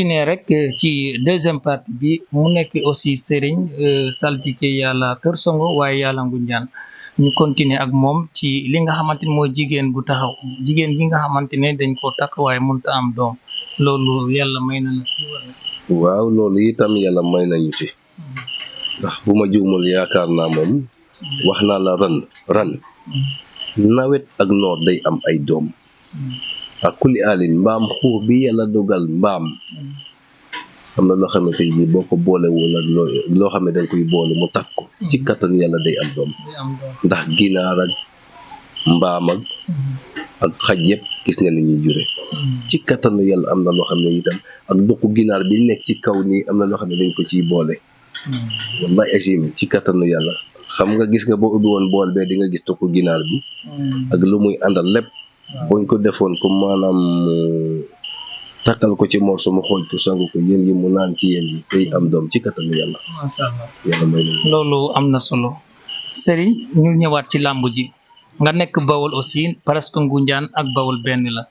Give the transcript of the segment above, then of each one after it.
ne rek ci deuxième partie bi mu nekk aussi Serigne saltike yàlla Kër Songo waaye yàlla Ngunjaan ñu continuer ak moom ci li nga xamante ne mooy jigéen bu taxaw jigéen gi nga xamante ne dañ ko takk waaye mënut a am doom loolu yàlla may na la si wala. waaw loolu itam yàlla may nañu ci ndax bu ma juumul yaakaar naa moom wax naa la ran nawet ak noor day am ay doom ak kuli alin mbaam xuux bi yàlla dogal mbaam am na loo xam ne tey jii boo ko boolewul ak loo xam ne dañ koy boole mu takk ko ci kattan yàlla day am doom ndax ginaar ak mbaam ak xaj yëpp gis nga ni ñuy jure ci kattanu yàlla am na loo xam ne itam ak doqu ginaar bi nekk ci kaw nii am na loo xam ne dañ ko ciy boole wallahi asim ci kattanu yàlla xam nga gis nga boo ubbi woon bool bee di nga gis doqu ginaar bi ak lu muy àndal lépp buñ ko defoon ko maanaam takkal ko ci morso mu xooj ko sangu ko yéen yi mu naan ci yéen yi tey am doom ci kattanu yàlla macha allah yàlla may na loolu am na solo Serigne ñu ñëwaat ci làmb ji nga nekk Bawol aussi presque Ngunjaan ak Bawol benn la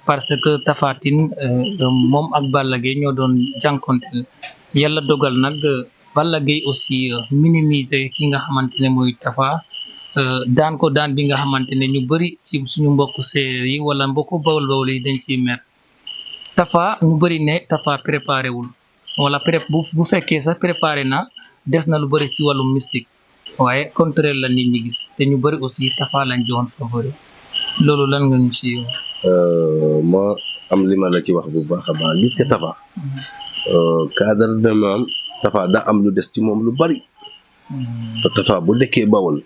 parce que Tapha Tine moom ak Balla Gaye ñoo doon jànkonteel yàlla dogal nag Balla Gaye aussi minimiser ki nga xamante ne mooy Tapha daan ko daan bi nga xamante ne ñu bëri ci suñu mbokku séeréer yi wala mbokku Bawol yi dañ ciy mer Tapha ñu bëri ne Tapha préparé wul wala bu fekkee sax préparé na des na lu bëri ci wàllum mystique waaye contraire la nit ñi gis te ñu bëri aussi Tapha lañ joxoon favori loolu lan nga ñu ci ma am li ma la ci wax bu baax a baax gis nga Tapha cadre de maam Tapha daa am lu des ci moom lu bari te Tapha bu dëkkee Bawol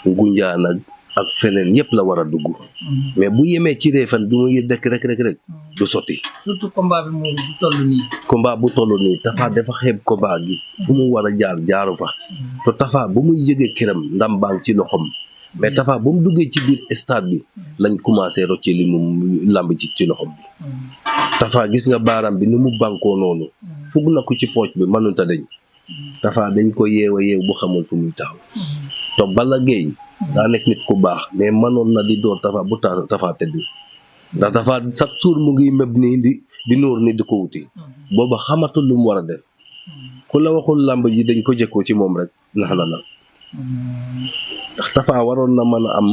Ngunjaan ak feneen yëpp la war a dugg mais bu yemee ci Réfane bi muy dëkk rek du sotti surtout combat bi moom bu toll nii combat bu toll nii Tapha dafa xeeb combat gi fu mu war a jaaru fa te Tapha bu muy yëgee këram ndam baa ngi ci loxom mais Tapha bu mu duggee ci biir stade bi lañ commencé rocce li mu lamb ci loxom bi Tapha gis nga baaraam bi ni mu bànkoo noonu fugg na ko ci pooc bi mënunta dañ Tapha dañ ko yeew bu xamul fu muy taxaw to Balla Gaye daa nekk nit ku baax mais mënoon na di door Tapha bu Tapha tëdd ndax Tapha chaque jour mu ngi méb nii di nóor ni di ko wuti booba xamatul lu mu war a def ku la waxul làmb ji dañ ko jëkkoo ci moom rek nax na la ndax Tapha waroon na mën a am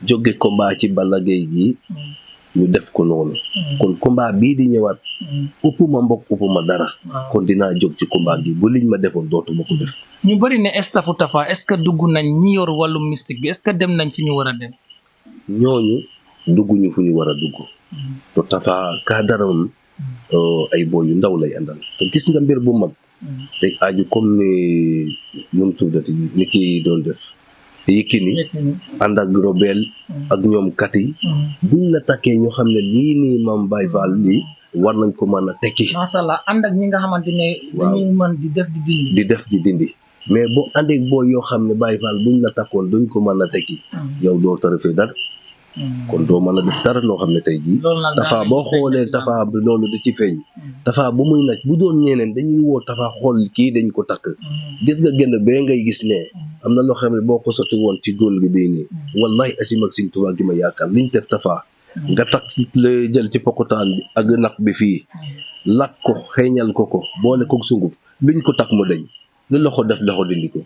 jóge combat ci Balla Gaye gi ñu def ko noonu kon combat bii di ñëwaat upp ma dara kon dinaa jóg ci combat gi bu liñ ma defoon dootuma ko def ñu bëri ne staffu Tapha est-ce que dugg nañ ñi yor wàllu mystique bi est-ce que dem nañ fi ñu war a dem ñooñu dugguñu fu ñu war a dugg te Tapha kaadaram ay booy yu ndaw lay àndal te gis nga mbir bu mag day aju comme ni nu mu tuddati ni ki doon def Yékini ànd ak Robel ak ñoom kati buñ la takkee ñu xam ne lii nii Mame Baye Fall lii war nañ ko mën a tekki macha allah ànd ak ñi nga xamante ne dañuy mën di def di dindi mais boo àndeek boo yoo xam ne Baye Fall buñ la takkoon duñ ko mën a tekki yow doo tarafee dara kon doo mën a def dara loo xam ne tey jii Tapha boo xoolee Tapha bi loolu da ci feeñ Tapha bu muy naj bu doon ñeneen dañuy woo Tapha xool kii dañ ko takk gis nga génn bee ngay gis ne am na loo xam ne boo ko sotti woon ci góol gi bii nii wallahi asim ak Sëñ Tuubaa gi ma yaakaar liñ def Tapha nga takk la jël ci pokotaan bi ak naq bi fii lakk ko xeeñal ko boole ko sunguf luñ ko takk mu deñ lu loxo def loxo dindi ko